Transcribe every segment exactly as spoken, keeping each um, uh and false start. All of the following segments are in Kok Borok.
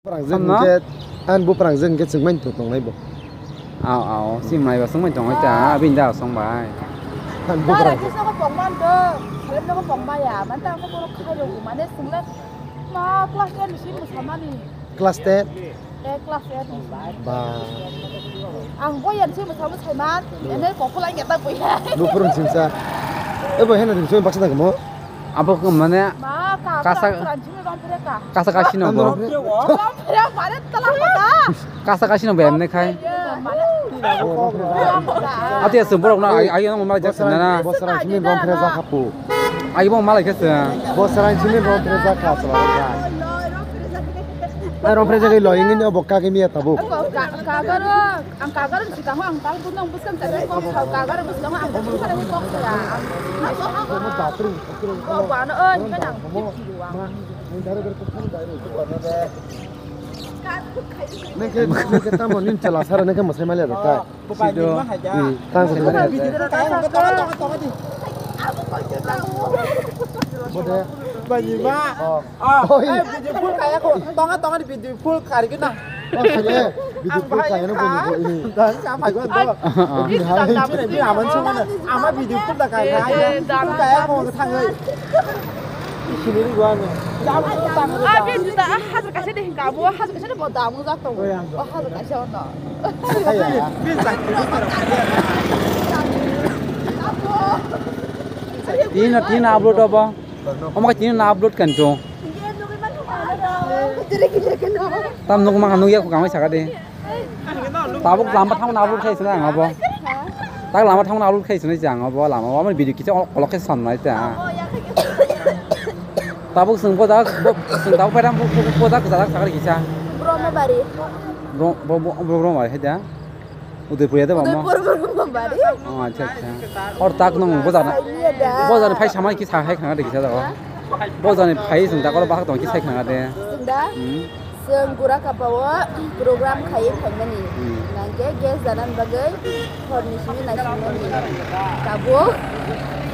Buprang jeng Samno? Hwnkhe, an buprang jeng hwnkhe chwngmani to tongnai bo. Aw, aw, si mai ba chwngmani tongwi ta, abini da song bai. An buprang jeng. Kisa ko pongman do, khalem no ko pongmaya, man ta ko borok khai rw mane swngle ma class ten si mwsamani. Class ten? Eh, class ten. Ba. Ang boyan si mwsa mwsai man, ene kokol ang yata boya. Buprang singsa. Ebo hena rim soi baksa tangmo. Abo ko mane Ma, ka, kasa, ka, ka, chini rom phere ka. Kasa kasino bo. Rom phere wo. Rom phere mane tala kota. Kasa kasino bo emne khai. Ye, mane. Ati asu borok na, ai, ai, ang mal jak sana na. Bosra chini rom phere ja khapu. Ai, bo mal khe sa. Bosra chini rom phere ja kha, sala ja. Ai, rom phere ja lo, ingin obo ka ke miya tabu. Ka, ka, ka, ka, Ang kagar ni sikang ang tal gunung buskang tadi kok kagar buskang ang buskang tadi kok ya. Kok ano eh kan ang tip kiwang. Nengke nengke tamo nin chala sara nengke masai mali ada ta. Sido. Hmm, tang masai mali ada. Bode. Bani ma. Oh. Ah, oh, eh, video full kaya ko. Tonga, tonga ni video full kari kena. Oh, sini, video full kaya no bini ko ini. Dan sama gua to. Ini hai. Ini aman semua na. Ama video full da kaya. Full kaya ko thangai. Sini ni gua ni. Jam ko tang. Ah, dia juta, ah, hajar kasih deh, kamu hajar kasih deh, mau damu jatuh. Oh, hajar kasih ono. Bisa. Tina, tina upload apa? Omo khe tini na upload kan to. Tam nuk ma nuk ya ko kamai saka de. Tabuk lama thang na upload khai sina ang abo. Tak lama thang na upload khai sina jang abo lama abo video kicha kolok khe san nai ta. Tabuk sing boda sing tabuk pedam boda kicha tak sakar kicha. Brahmabari. Bro bro bro bro hai da. Udaipur ya de mama. Udaipur Brahmabari. Oh, acha acha. Or tak nang bojana. Bojana phai samai ki sa hai khanga de kisa da. Bojani phai sung da kor bahak tong ki sai khanga de. Sunda. Hmm. Sung gura kapao program khai phaimani. Hmm. Nangke guest danan bagai horni simi na simani. Tabo.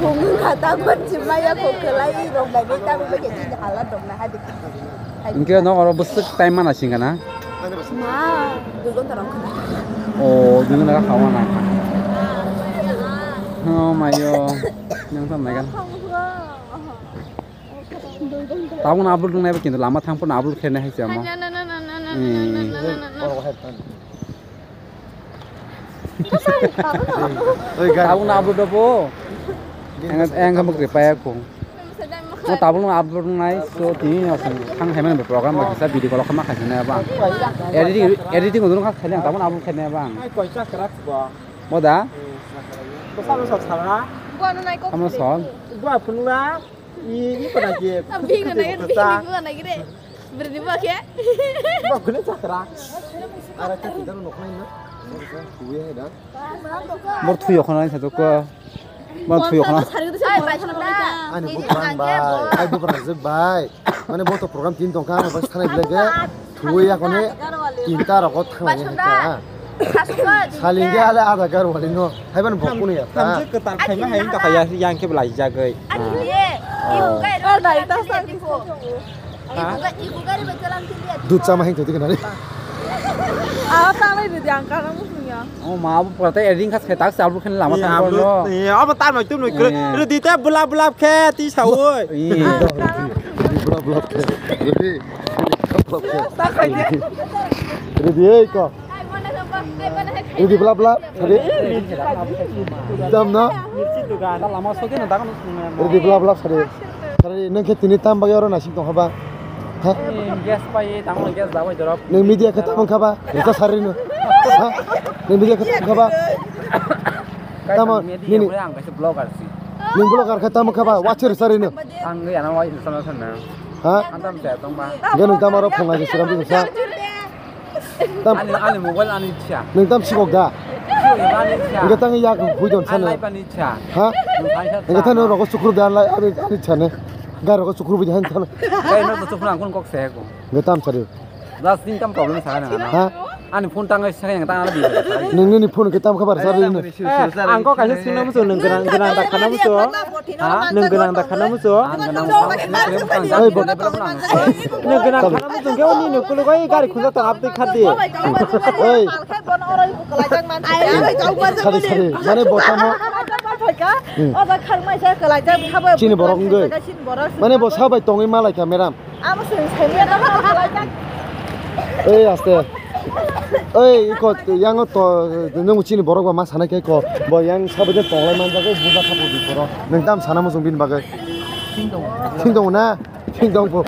Phung kata kon chimaya ko kelai rong dai ta ko ke halat dong na hadi. Hingke no oro bwswk time mana singka na? Ma, dui ghonta rok khna. O, dui ghonta kha wana. Oh mayo, nang tam naikan. Tabuk na upload nai kintu lama thang pun upload khe nai hai chamo. Tabuk na upload bo. Ang ang kamu kripa ya kung. Mo tabuk na upload nai so tini no sang thang hai man program ba kisa video call khama khai na ba. Editing editing dun kha khai na tabuk na upload khai na ba. Mo da. Kamu sol. I, i pada ke. Tapi nang nang ini gua nang ini. Berarti gua ke. Gua guna cakra. Ara ka kita no noknai na. Kuya da. Bor thuyo khana sa to ko. Bor thuyo khana. Ani bukrang bai. Ai bukrang je bai. Mane bo to program tin tongkha, ba sanai bile ke. Thui ya kone tinta rok thang ya ka. Saling ya ale ada gar wali no. Hai ban bok kuni ya ta. Tamse ketar khaima hai ta kaya yang ke belai jagai. Oh dai ta sa. Dut sama hing tadi kenal. Ah ta lai di angka kamu punya. Oh ma bu pura ta eding khas khe tak sal bu khen lama ta ko. Iya, apa tar mai tu noi kre. Re di ta bula bula khe ti sa oi. Bula bula khe. Ready, ei ko. Ready, bla bla. Ready. Dam na. Ready, bla bla. Ready, nang khe tini tam bagwi oro nasing tong haba. Ha? Gas pai, tamo gas da bai dorop. Nang media khe tam kha ba? Rika sari no. Ha? Nang media khe tam kha ba? Tamo nini. Ang kaisa blogger si. Nang blogger khe tam kha ba? Wacher sari no. Ang ya na wai sana sana. Ha? Antam se tong ba. Gano tamo ro phunga se siram bisa. Tam ani ani mobile ani cha. Nang tam sikok da. Ani cha. Nang tang yak hui don sana. Ani life ani cha. Ha? Nang tang cha. Nang tang rogo sukru da lai ani ani cha ne. Ga rogo sukru bi han sana. Kai no to sukru ang kon kok se ko. Nang tam sari. Last din tam problem sa na. Ha? Ani phone tangwi sakhe ang tang ala di. Nini ni phone khe tam khabar sari no. Ang kok kaisa sungna muchung, nwng gwnang, gwnang da khana muchung. Ha? Nwng gwnang da khana muchung. Ang gwnang. Oi, bo- Nwng gwnang khana muchung khe oni no kulo gai gari khunja tong abtwi khadi. Oi. Khadi khadi. Mane bo tamo. Hmm. Chini borok wngwi. Mane bo sabai tongwi malai kha, madam. Amo se sai ya na. Ei, aste. Ei, iko, yang to, nung chini borok ba ma sana khe ko. Bo yang sabai de tonglai man jago, buja khapo di borok. Nung tam sana mo sung bin bagai. Thing dong na? Thing dong po.